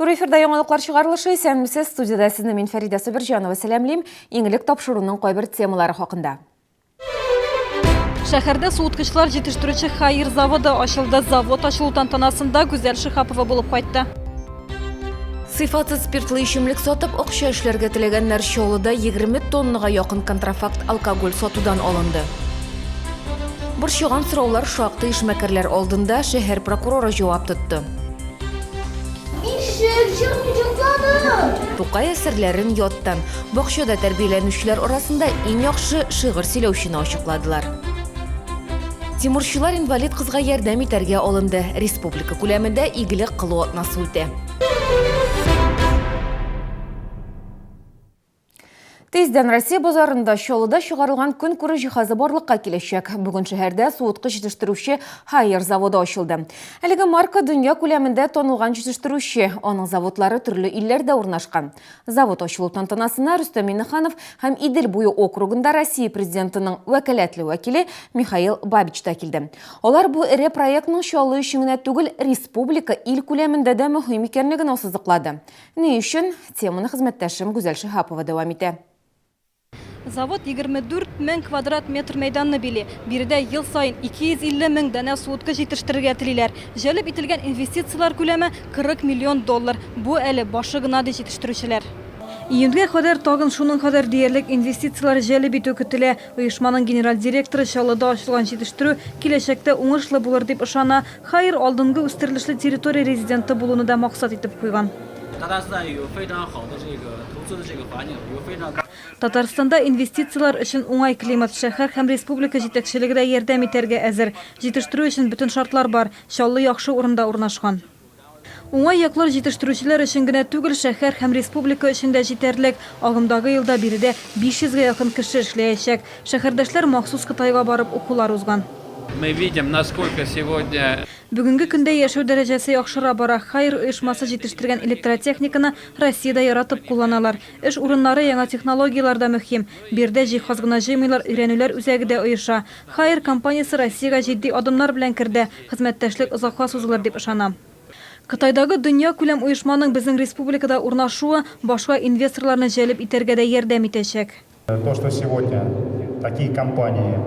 Туры эфирда яңалыклар чыгарылышы. Исәнмесез, студиядә сезне мин Фәридә Сабирҗанова сәламлим. Иң элек тапшыруның кайбер темалары хакында. Шәһәрдә суыткычлар җитештерүче Хайер заводы ачылды. Завод ачылу тантанасында Гүзәл Шиһапова булып кайтты. Сыйфатсыз спиртлы эчемлек сатып, акча эшләргә теләгәннәр Чаллыда 20 тоннага якын контрафакт алкоголь сатудан алынды. Борчыган сораулар шактый эшмәкәрләр алдында шәһәр прокуроры җавап тотты. Ишек җырлады! Тукай әсәрләрен яттан. Бакчада тәрбияләнүчеләр арасында иң яхшы шигырь сөйләүчене ачыкладылар. Тимурчылар инвалид кызга ярдәм итәргә алынды. Республика күләмендә игелек кылу атнасы үтә. Тиздән Россия базарында Чаллыда чыгарылган көнкүреш җиһазы барлыкка киләчәк. Бүген шәһәрдә суыткыч җитештерүче Haier заводы ачылды. Әлеге марка дөнья күләмендә танылган җитештерүче. Аның заводлары төрле илләрдә урнашкан. Завод ачылу тантанасына Рөстәм Миңнеханов һәм Идел буе округында Россия Президентының вәкаләтле вәкиле Михаил Бабич та килде. Алар бу эре проектның Чаллы өчен генә түгел, республика, ил күләмендә дә мөһим икәнлеген ассызыклады. Ни өчен? Теманы хезмәттәшем Гүзәл Шиһапова дәвам итә. Завод 24 мең квадрат метр мәйданны били. Биредә ел саен 250 мең данә суыткыч җитештерергә телиләр. Җәлеп ителгән инвестицияләр күләме, 40 миллион доллар. Бу әле башы гына, ди җитештерүчеләр. Июньгә кадәр тагын шуның кадәр диярлек инвестицияләр җәлеп итү көтелә. Оешманың генераль директоры Чаллыда ачылган җитештерү киләчәктә уңышлы булыр дип ышана. Хәер, алдынгы үстерелешле территория резиденты булуны да максат итеп куйган. Татарстанда инвестицияләр өчен уңай климат, шәһәр һәм республика җитәкчелеге дә ярдәм итәргә әзер. Җитештерү өчен бөтен шартлар бар. Чаллы яхшы урында урнашкан. Уңай яклар җитештерүчеләр өчен генә түгел, шәһәр һәм республика өчен дә җитәрлек. Агымдагы елда биредә 500 гә якын кеше эшләячәк. Шәһәрдәшләр махсус Кытайга барып укулар узган. Мы видим, насколько сегодня. Бүгенге көндә яшәү дәрәҗәсе яхшыра бара. Хайер оешмасы җитештергән электротехниканы Россиядә яратып кулланалар. Эш урыннары, яңа технологияләр дә мөһим. Биредә җиһаз гына җыймыйлар, өйрәнүләр үзәге дә оеша. Хайер компаниясе Россиягә җитди адымнар белән керде. Хезмәттәшлек озакка сузылыр дип ышанам. Кытайдагы дөньякүләм оешманың безнең республикада урнашуы башка инвесторларны җәлеп итәргә дә ярдәм итәчәк. То, что сегодня такие компании.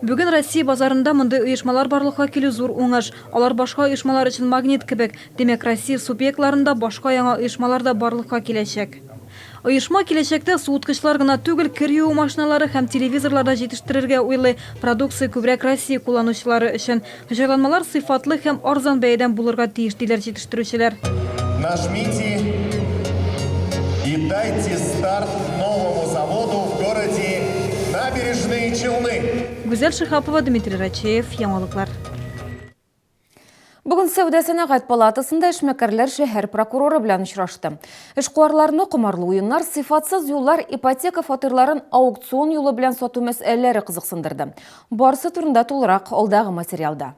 Бүген Россия базарында мондый оешмалар барлыкка килү зур уңыш. Алар башка оешмалар өчен магнит кебек. Димәк, Россия субъектларында башка яңа оешмалар да барлыкка киләчәк. Оешма киләчәктә суыткычлар гына түгел, кер юу машиналары һәм телевизорлар да җитештерергә уйлый. Продукция күбрәк Россия кулланучылары өчен. Җайланмалар сыйфатлы һәм арзан бәядән булырга тиеш, диләр җитештерүчеләр. Нажмите и дайте старт новому заводу в городе Набережные Челны. Гүзәл Шиһапова, Дмитрий Рачеев, Яңалыклар. Бүген Сәүдә-сәнәгать палатасында эшмәкәрләр шәһәр прокуроры белән очрашты. Эшкуарларны комарлы уеннар, сыйфатсыз юллар, ипотека фатирларын аукцион юлы белән сату мәсьәләләре кызыксындырды. Барысы турында тулырак алдагы материалда.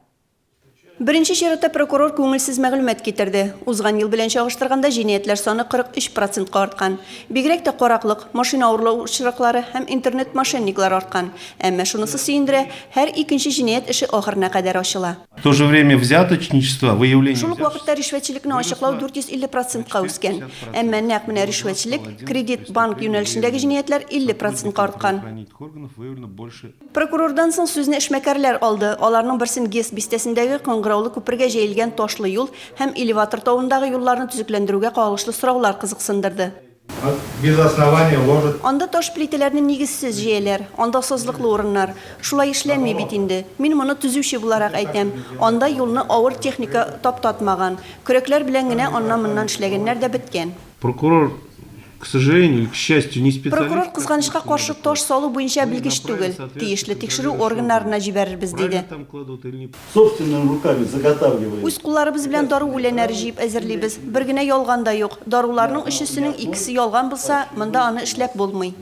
Беренче чиратта прокурор күңелсез мәгълүмат китерде. Узган ел белән чагыштырганда җинаятьләр саны 43 процентка арткан. Бигрәк тә караклык, машина урлау очраклары һәм интернет-мошенниклар арткан. Әмма шунысы сөендерә, һәр икенче җинаять эше ахырына кадәр ачыла. В то же время взяточничество, выявление Шул ук вакытта ришвәтчелекне ачыклау 450 процентка үскән. Әмма нәкъ менә ришвәтчелек, кредит, банк юнәлешендәге җинаятьләр 50 процентка арткан. Прокурордан соң сүзне эшмәкәрләр алды. Аларның берсен ГЭС бистәсендәге кыңгыраулы күпергә җәелгән ташлы юл һәм элеватор тавындагы юлларны төзекләндерүгә кагылышлы сораулар кызыксындырды. Без оснований ложат. Анда таш плитәләрне нигезсез җәяләр, анда сазлыклы урыннар. Шулай эшләнми бит инде. Мин моны төзүче буларак әйтәм. Анда юлны авыр техника таптатмаган. Көрәкләр белән генә аннан-моннан эшләгәннәр дә беткән. Прокурор, к сожалению или к счастью, не специалист. Прокурор, кызганычка каршы, таш салу буенча белгеч түгел. Тиешле тикшерү органнарына җибәрербез, диде. Собственными руками заготавливаем. Үз кулларыбыз белән дару үләннәре җыеп әзерлибез. Бер генә ялган да юк. Даруларның өчесенең икесе ялган булса, монда аны эшләп булмый.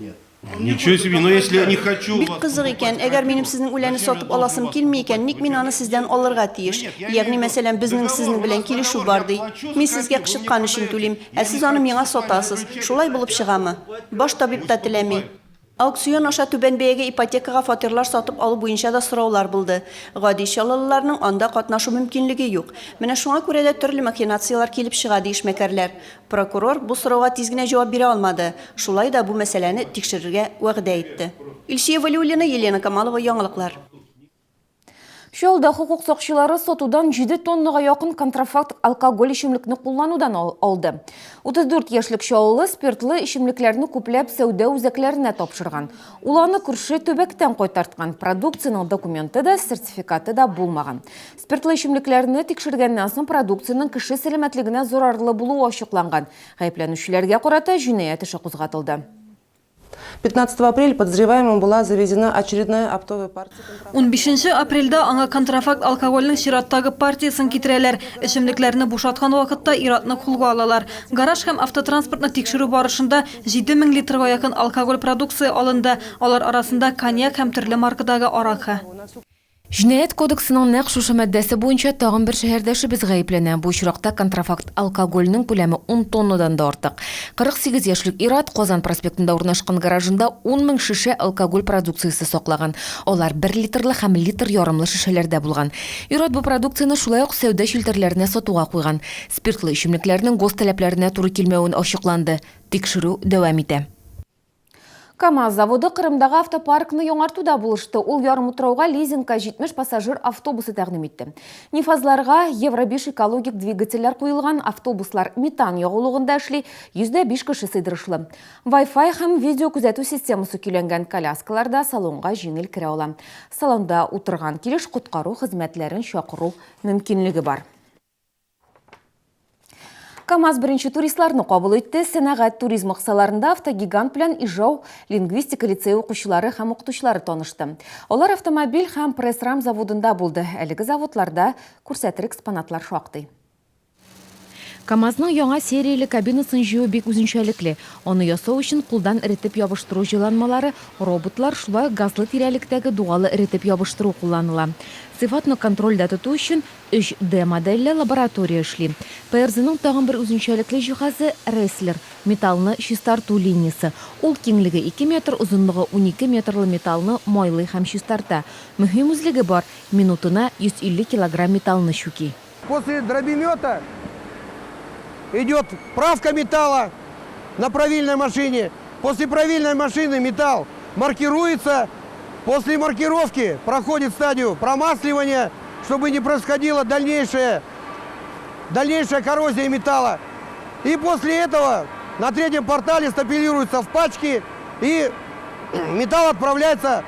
Ничего себе, но если я не хочу Бик кызык икән, әгәр минем сезнең үләнне сатып аласым килми икән, ник мин аны сездән алырга тиеш? Ягъни, мәсәлән, безнең сезнең белән килешү бар, ди. Мин сезгә кычыткан өчен түлим, ә сез аны миңа сатасыз. Шулай булып чыгамы? Баш табиб та теләми. Аукцион аша түбән бәягә ипотекага фатирлар сатып алу буенча да сораулар булды. Гади чаллылыларның анда катнашу мөмкинлеге юк. Менә шуңа күрә дә төрле махинацияләр килеп чыга, ди эшмәкәрләр. Прокурор бу сорауга тиз генә җавап бирә алмады, шулай да бу мәсьәләне тикшерергә вәгъдә итте. Илсөя Вәлиуллина, Елена Камалова, Яңалыклар. Чаллыда хокук сакчылары сатудан 7 тоннага якын контрафакт алкоголь эчемлекне кулланудан алды. 34 яшьлек чаллылы спиртлы эчемлекләрне күпләп сәүдә үзәкләренә тапшырган. Ул аны күрше төбәктән кайтарткан. Продукциянең документы да, сертификаты да булмаган. Спиртлы эчемлекләрне тикшергәннән соң продукциянең кеше сәламәтлегенә зарарлы булуы ачыкланган. Гаепләнүчеләргә карата җинаять эше кузгатылды. 15 апреля подозреваемым была завезена очередная оптовая партия. Унбишенче апрельдә аңа контрафакт алкогольнең чираттагы партиясен китерәләр. Эчемлекләрне бушаткан вакытта ир-атны кулга алалар. Гараж һәм автотранспортны тикшерү барышында 7000 литрга якын алкоголь продукция алынды. Алар арасында коньяк һәм төрле маркадагы аракы. Җинаять кодексының нәкъ шушы маддәсе буенча тагын бер шәһәрдәшебез гаепләнә. Бу очракта контрафакт алкогольнең күләме ун тоннадан да артык. 48 яшьлек ир-ат Казан проспектында урнашкан гаражында 10 мең шешә алкоголь продукциясе саклаган. Алар бер литрлы һәм литр ярымлы шешәләрдә булган. Ир-ат бу продукцияне шулай ук сәүдә челтәрләренә сатуга куйган. Спиртлы эчемлекләрнең госталәпләренә туры килмәвен ачыкланды. Тикшерү дәвам итә. КАМАЗ заводы Кырымдагы автопаркны яңартуда булышты. Ул ярымутрауга лизингка 70 пассажир автобусы тәкъдим итте. Нефазларга Евро 5 экологик двигательләр куелган, автобуслар метан ягулыгында эшли, 105 кеше сыйдырышлы. Wi-Fi һәм видеокүзәтү системасы көйләнгән коляскалар да салонга җиңел керә ала. Салонда утырган килеш коткару хезмәтләрен чакыру мөмкинлеге бар. КАМАЗ беренче туристларны кабул итте. Сәнәгать туризмы кысаларында автогигант белән Ижау лингвистика лицее укучылары һәм укытучылары танышты. Алар автомобиль һәм пресс-рам заводында булды. Әлеге заводларда күрсәтер экспонатлар шактый. КАМАЗның яңа серияле кабинасын җыю бик үзенчәлекле. Аны ясау өчен кулдан эретеп ябыштыру җайланмалары, роботлар, шулай ук газлы тирәлектәге дугалы эретеп ябыштыру кулланыла. Сыйфатны контрольдә тоту өчен 3D модельле лаборатория эшли. ПРЗның тагын бер үзенчәлекле җиһазы, Ресслер, металлны чистарту линиясе. Ул киңлеге 2 метр, озынлыгы 12 метрлы металлны майлый һәм чистарта. Мөһим үзлеге бар, минутына 150 килограмм металлны чүки. После дробемета идет правка металла на правильной машине. После правильной машины металл маркируется. После маркировки проходит стадию промасливания, чтобы не происходила дальнейшая, дальнейшая коррозия металла. И после этого на третьем портале стапелируются в пачки и металл отправляется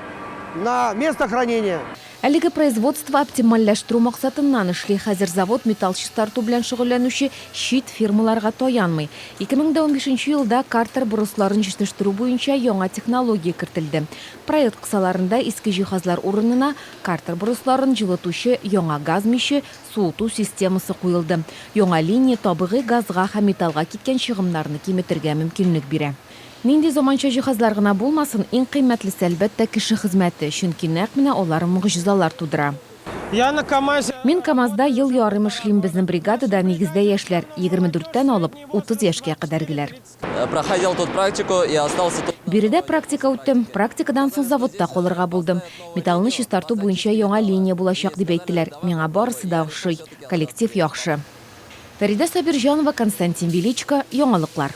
на место хранения. Әлеге производство оптимальләштерү максатыннан эшли. Хәзер завод металл чистарту белән шөгыльләнүче чит фирмаларга таянмый. 2015 елда картер борысларын җитештерү буенча яңа технология кертелде. Проект кысаларында иске җиһазлар урынына картер борысларын җылытучы яңа газ миче, суыту системасы куелды. Яңа линия табигый газга һәм металлга киткән чыгымнарны киметергә мөмкинлек бирә. Нинди заманча җиһазлар гына булмасын, иң кыйммәтлесе, әлбәттә, кеше хезмәте, чөнки нәкъ менә алар могҗизалар тудыра. Я на КАМАЗе. Мин КАМАЗда ел ярым эшлим, безнең бригадада нигездә яшьләр, 24 тән алып 30 яшькә кадәргеләр. Проходил тут практику и остался тут. Биредә практика үттем, практикадан соң заводта калырга булдым. Металлны чистарту буенча яңа линия булачак дип әйттеләр. Миңа барысы да ошый, коллектив яхшы. Фәридә Сабирҗанова, Константин Величко, Яңалыклар.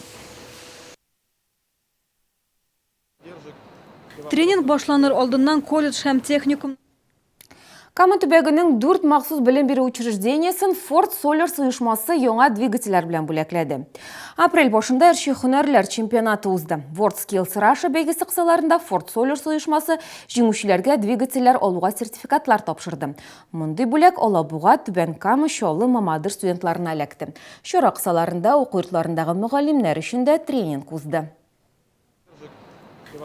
Тренинг башланыр алдыннан колледж һәм техникум Кама төбәгенең дүрт махсус белем бирү учреждениесен Ford Solers оешмасы яңа двигательләр белән бүләкләде. Апрель башында эшче һөнәрләр чемпионаты узды. WorldSkills Russia бәйгесе кысаларында Ford Solers оешмасы җиңүчеләргә двигательләр алуга сертификатлар тапшырды. Мондый бүләк Алабуга, Түбән Кама, Чаллы, Мамадыш студентларына эләкте. Чара кысаларында уку йортларындагы мөгаллимнәр өчен дә тренинг узды.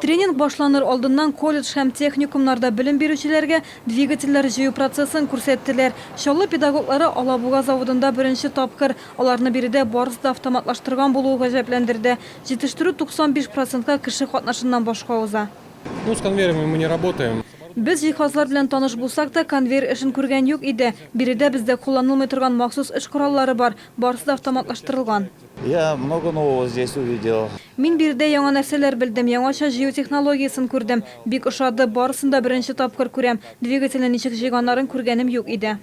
Тренинг башланыр алдыннан колледж һәм техникумнарда белем бирүчеләргә двигательләр җыю процессын күрсәттеләр. Чаллы педагоглары Алабуга заводында беренче тапкыр. Аларны биредә барысы да автоматлаштырган булуы гаҗәпләндерде. Җитештерү 95 процентка кеше катнашыннан башка уза. Ну, с конвейерами мы не работаем. Без җиһазлар белән таныш булсак та, конвейер эшен күргән юк иде. Биредә бездә кулланылмый торган махсус эш кораллары бар, барысы да автоматлаштырылган. Я много нового здесь увидел. Мин биредә яңа нәрсәләр белдем, яңача җыю технологиясен күрдем. Бик ошады, барысын да беренче тапкыр күрәм. Двигательне ничек җыйганнарын күргәнем юк иде.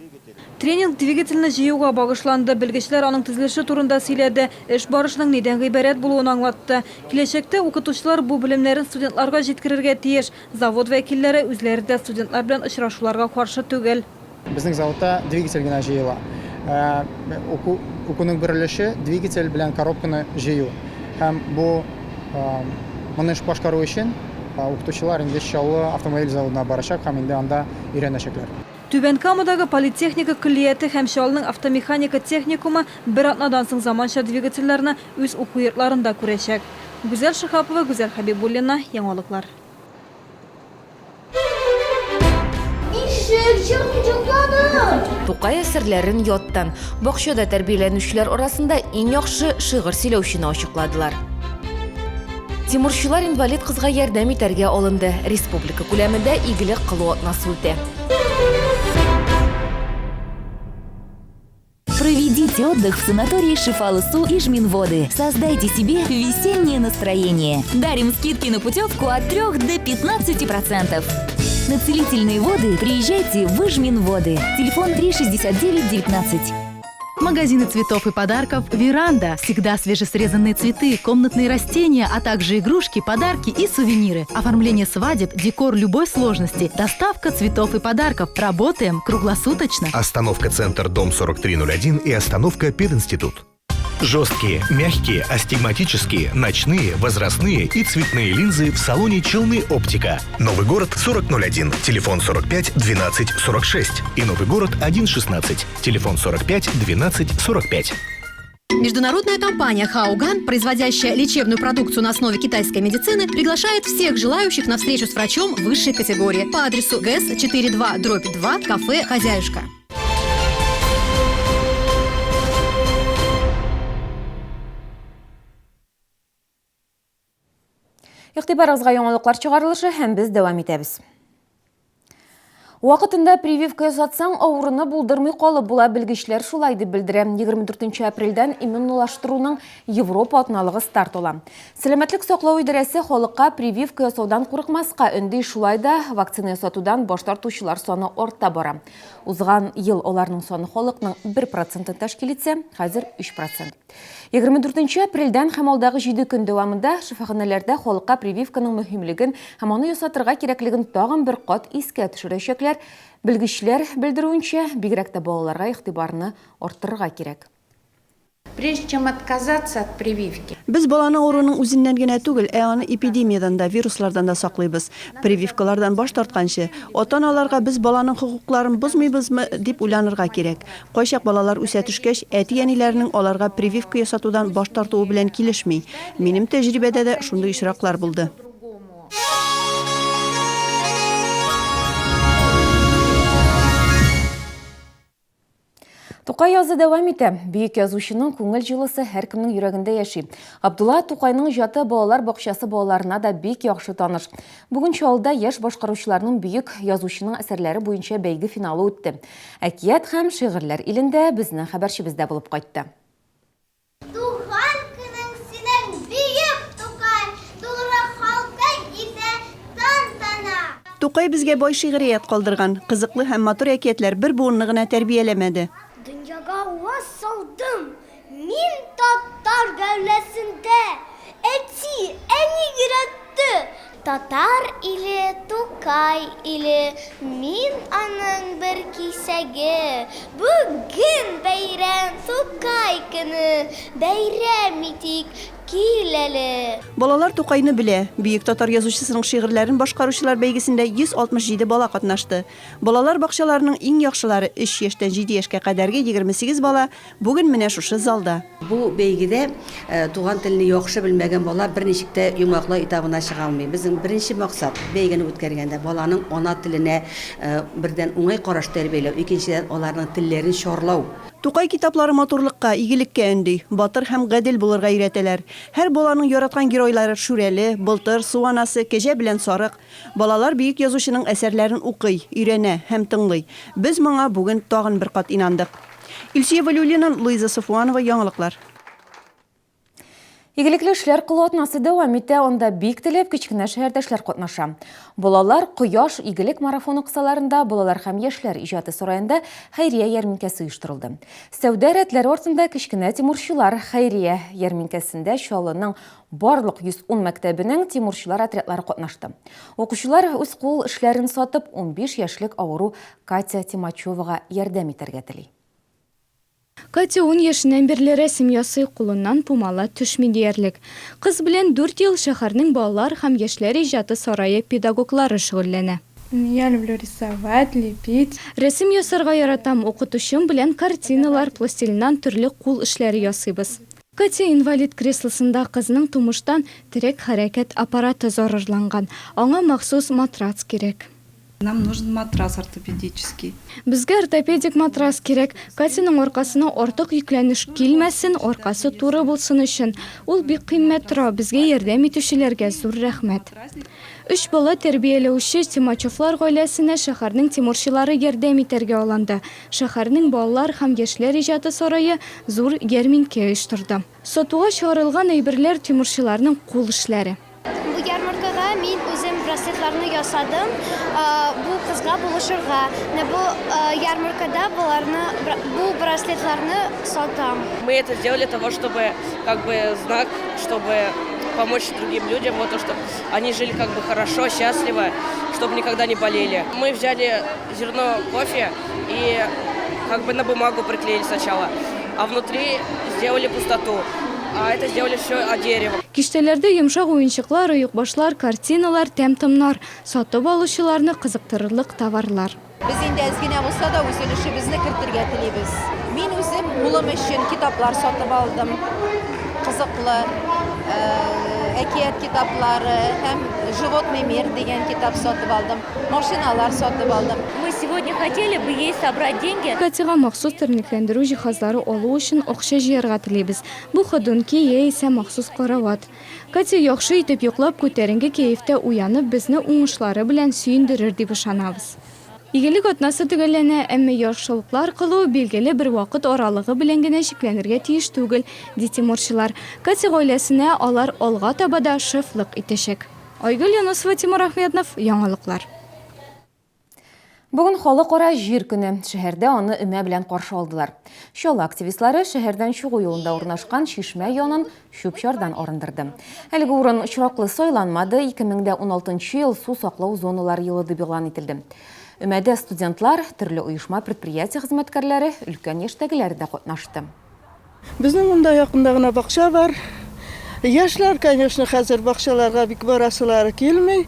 Тренинг двигательне җыюга багышланды. Белгечләр аның төзелеше турында сөйләде, эш барышының нидән гыйбарәт булуын аңлатты. Киләчәктә укытучылар бу белемнәрен студентларга җиткерергә тиеш. Завод вәкилләре үзләре дә студентлар белән очрашуларга каршы түгел. Безнең заводта двигатель генә җыела. Ә уку, укуның бер өлеше двигатель белән коробканы җыю. Һәм бу моны эш башкару өчен укытучылар инде Чаллы автомобиль заводына барачак һәм инде анда өйрәнәчәкләр. Түбән Камадагы политехника көллияте һәм Чаллының автомеханика техникумы бер атнадан соң заманча двигательләрне үз уку йортларында күрәчәк. Гүзәл Шиһапова, Гүзәл Хәбибуллина, Яңалыклар. Ишек җыңҗыңлады. Тукай әсәрләрен яттан. Бакчада тәрбияләнүчеләр арасында иң яхшы шигырь сөйләүчене ачыкладылар. Тимурчылар инвалид кызга ярдәм итәргә алынды. Республика күләмендә игелек кылу атнасы үтә. Проведите отдых в санатории Шифалысу и Жминводы. Создайте себе весеннее настроение. Дарим скидки на путевку от 3 до 15%. На целительные воды приезжайте в Ижминводы. Телефон 369 19. Магазины цветов и подарков «Веранда». Всегда свежесрезанные цветы, комнатные растения, а также игрушки, подарки и сувениры. Оформление свадеб, декор любой сложности, доставка цветов и подарков. Работаем круглосуточно. Остановка «Центр», дом 4301 и остановка «Пединститут». Жесткие, мягкие, астигматические, ночные, возрастные и цветные линзы в салоне «Челны Оптика». Новый город 4001, телефон 45 12 46 и Новый город 116, телефон 45 12 45. Международная компания «Хауган», производящая лечебную продукцию на основе китайской медицины, приглашает всех желающих на встречу с врачом высшей категории по адресу ГЭС 42-2, кафе «Хозяюшка». Игътибарыгызга яңалыклар чыгарылышы һәм без дәвам итәбез. Вакытында прививка ясатсаң, авыруны булдырмый калып була, белгечләр шулай дип белдерә. 24 апрельдән иммунлаштыруның Европа атналыгы старт ала. Сәламәтлек саклау идарәсе халыкка прививка ясаудан курыкмаска өнди, шулай да вакцина ясатудан баш тартучылар саны арта бара. Узган ел аларның саны халыкның 1 процентын тәшкил итсә, хәзер 3 процент. 24 апрельдән һәм алдагы 7 көн дәвамында шифаханәләрдә халыкка прививканың мөһимлеген һәм аны ясатырга кирәклеген тагын бер кат искә төшерәчәкләр. Белгечләр белдерүенчә, бигрәк тә балаларга игътибарны арттырырга кирәк. Прежде чем отказаться от прививки. Без баланы авыруның үзеннән генә түгел, ә аны эпидемиядән дә, вируслардан да саклыйбыз. Прививкалардан баш тартканчы, ата-аналарга без баланың хокукларын бозмыйбызмы, дип уйланырга кирәк. Кайчак балалар үсә төшкәч, әти-әниләренең аларга прививка ясатудан баш тартуы белән килешми. Минем тәҗрибәдә дә шундый очраклар булды. Тукай язы дәвам итә. Бөек язучының күңел җылысы һәркемнең йөрәгендә яши. Габдулла Тукайның иҗаты балалар бакчасы балаларына да бик яхшы таныш. Бүген Чаллыда яшь башкаручыларның бөек язучының әсәрләре буенча бәйге финалы үтте. Әкият һәм шигырьләр илендә безнең хәбәрчебез дә булып кайтты. Туган көнең синең, бөек Тукай, Тугры халкың итә тантана. Тукай безгә бай шигърият калдырган. Кызыклы һәм матур әкиятләр бер буынны гына тәрбияләмәде. Дөньяга аваз салдым Мин татар гаиләсендә, әти, әни өйрәтте. Татар иле, Тукай иле, мин аның бер кисәге. Бүген бәйрәм, Тукай көне, бәйрәм итик, кил әле. Балалар Тукайны белә. Бөек татар язучысының шигырьләрен башкаручылар бәйгесендә 167 бала катнашты. Балалар бакчаларының иң яхшылары, өч яшьтән җиде яшькә кадәрге 28 бала бүген менә шушы залда. Бу бәйгедә туган телне яхшы белмәгән бала берничек тә йомгаклау этабына чыга алмый. Безнең беренче максат, бәйгене үткәргәндә, баланың ана теленә, бердән, уңай караш тәрбияләү, икенчедән, аларның телләрен чарлау. Тукай китаплары матурлыкка, игелеккә өнди, батыр һәм гадел булырга өйрәтәләр. Һәр баланың яраткан геройлары Шүрәле, Былтыр, Су анасы, Кәҗә белән Сарык. Балалар бөек язучының әсәрләрен укый, өйрәнә һәм тыңлый. Без моңа бүген тагын бер кат инандык. Илсөя Вәлиуллина, Луиза Сафуанова, Яңалыклар. Игелекле эшләр кылу атнасы дәвам итә, анда бик теләп кечкенә шәһәрдәшләр катнаша. Балалар Кояш игелек марафоны кысаларында Балалар һәм яшьләр иҗаты сараенда хәйрия ярминкәсе оештырылды. Сәүдә рәтләре артында кечкенә тимурчылар хәйрия ярминкәсендә Чаллының барлык 110 мәктәбенең тимурчылар отрядлары катнашты. Укучылар үз кул эшләрен сатып, 15 яшьлек авыру Катя Тимачевага ярдәм итәргә тели. Катя ун яшеннән бирле рәсем ясый, кулыннан пумала төшми диярлек. Кыз белән дүрт ел шәһәрнең Балалар һәм яшьләр иҗаты сарае педагоглары шөгыльләнә. Я люблю рисовать, лепить. Рәсем ясарга яратам, укытучым белән картиналар, пластилиннан төрле кул эшләре ясыйбыз. Катя инвалид креслосында, кызның тумыштан терәк-хәрәкәт аппараты зарарланган, аңа махсус матрац кирәк. Нам нужен матрас ортопедический. Безгә ортопедик матрас кирәк. Катяның аркасына артык йөкләнеш килмәсен, аркасы туры булсын өчен. Ул бик кыйммәт тора, безгә ярдәм итүчеләргә зур рәхмәт. Өч бала тәрбияләүче Тимачевлар гаиләсенә шәһәрнең тимурчылары ярдәм итәргә алынды. Шәһәрнең Балалар һәм яшьләр иҗаты сарае зур ярминкә оештырды. Сатуга чыгарылган әйберләр тимурчыларның кул эшләре. Бу ярмаркага мин үзем браслетларны ясадым, бу кызга булышырга. Менә бу ярмаркада боларны, бу браслетларны сатам. Мы это сделали для того, чтобы как бы знак, чтобы помочь другим людям, вот то, чтобы они жили как бы хорошо, счастливо, чтобы никогда не болели. Мы взяли зерно кофе и как бы на бумагу приклеили сначала, а внутри сделали пустоту. А это сделали все от дерева. Киштәләрдә йомшак уенчыклар, оекбашлар, картиналар, тәм-томнар, сатып алучыларны кызыктырырлык товарлар. Без инде әз генә булса да үз өлешебезне кертергә телибез. Мин үзем улым өчен китаплар сатып алдым. Кызыклы әкият китаплары һәм Животный мир дигән китап сатып алдым. Машиналар сатып алдым. Мы сегодня хотели бы ей собрать деньги. Катяга махсус тернәкләндерү җиһазлары алу өчен акча җыярга телибез. Бу ходунки яисә махсус карават. Катя яхшы итеп йоклап, күтәренке кәефтә уянып, безне уңышлары белән сөендерер дип ышанабыз. Игелек атнасы төгәлләнә, әмма яхшылыклар кылу билгеле бер вакыт аралыгы белән генә чикләнергә тиеш түгел, ди тимурчылар. Катя гаиләсенә алар алга таба да шефлык итәчәк. Айгөл Юнысова, Тимур Ахметнов, Яңалыклар. Бүген Халыкара җир көне. Шәһәрдә аны өмә белән каршы алдылар. Чаллы активистлары шәһәрдән чыгу юлында урнашкан чишмә янын чүп-чардан арындырды. Әлеге урын очраклы сайланмады, 2016 ел су саклау зоналары елы дип игълан ителде. Өмәдә студентлар, төрле оешма-предприятие хезмәткәрләре, өлкән яшьтәгеләр дә катнашты. Безнең монда якында гына бакча бар. Яшьләр, конечно, хәзер бакчаларга бик барасылары килми.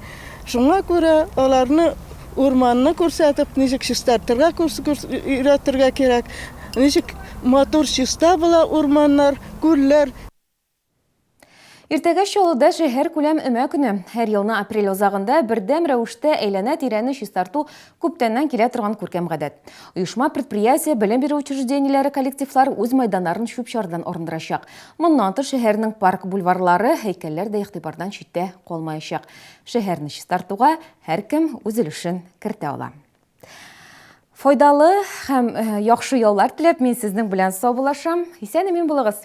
Шуңа күрә аларны урманны күрсәтеп, ничек чистартырга өйрәтергә кирәк, ничек матур чиста була урманнар, күлләр. Иртәгә Чаллыда шәһәркүләм өмә көне. Һәр елны апрель азагында бердәм рәвештә әйләнә-тирәне чистарту күптәннән килә торган күркәм гадәт. Оешма, предприятие, белем бирү учреждениеләре коллективлары үз мәйданнарын чүп-чардан арындырачак. Моннан тыш, шәһәрнең парк-бульварлары, һәйкәлләр дә игътибардан читтә калмаячак. Шәһәрне чистартуга һәркем үз өлешен кертә ала. Файдалы һәм яхшы яллар теләп, мин сезнең белән саубуллашам. Исән-имин булыгыз!